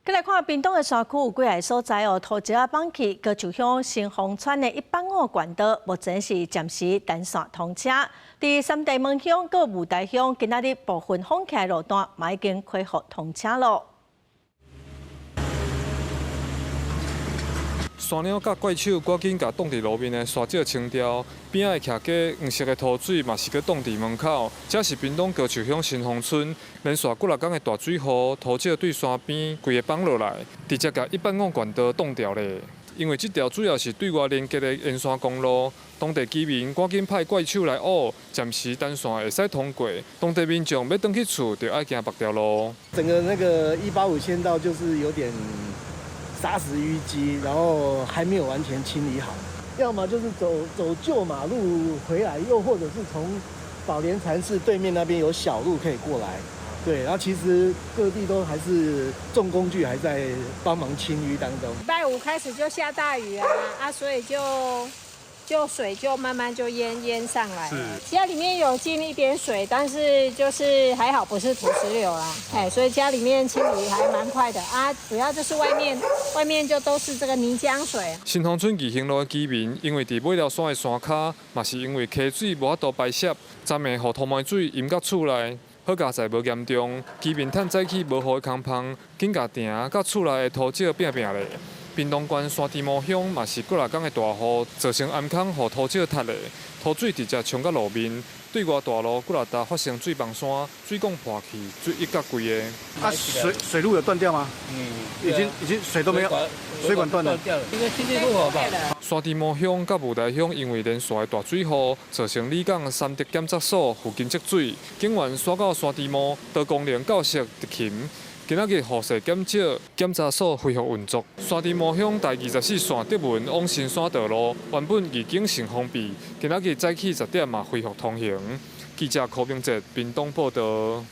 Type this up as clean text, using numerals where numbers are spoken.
閣來看屏東的山區有幾个所在哦，土石仔崩去，高樹鄉新豐村的185縣道目前是暫時單線通車。佇三地門鄉佮霧台鄉，今仔日部分封起的路段嘛已經恢復通車囉。山鳥佮怪手趕緊共擋佇路面的沙石清掉，邊仔的徛家黃色的塗水嘛是閣擋佇門口。這是屏東高樹鄉新豐村，連續幾若工的大水雨，土石對山邊規个崩落來，直接共185縣道擋掉咧。因為這條主要是對外連結的沿山公路，當地居民趕緊派怪手來挖，暫時單線會使通過。當地民眾欲轉去厝，就愛行別條路。整個那個185縣道就是有點沙石淤積，然後還沒有完全清理好，要麼就是走走舊馬路回來，又或者是從寶蓮禪寺對面那邊有小路可以過來。對，然後其實各地都還是重工具還在幫忙清淤當中。禮拜五開始就下大雨啊，啊，所以就水就慢慢就淹淹上來。家裡面有進一點水，但是就是還好不是土石流啦，哎，所以家裡面清理還蠻快的啊。主要就是外面，外面就都是這個泥漿水。新豐村義興路的居民，因為佇尾寮山的山跤，嘛是因為溪水無法度排泄，昨暝予土毛水淹到厝內。好佳哉無嚴重，居民趁早起無雨的空縫，緊共埕佮厝內的土石拚拚咧。屏東縣山豬毛鄉嘛是幾若工的大雨，造成頷空予土石塌咧，土水直接沖到路面，對外大路幾若搭發生水崩山、水管破去、水溢甲規个。啊，水路有斷掉嗎？嗯，已經水都沒有，水管斷了。應該今天不好吧？山豬毛鄉佮霧台鄉因為連續的大水雨，造成里港三德檢查所附近積水，警員徙到山豬毛多功能教室執勤。今仔日雨勢減少，檢查所恢復運作。山豬毛鄉台24線德文往新山道路，原本預警性封閉，今仔日早起10點嘛恢復通行。記者柯明哲屏東報道。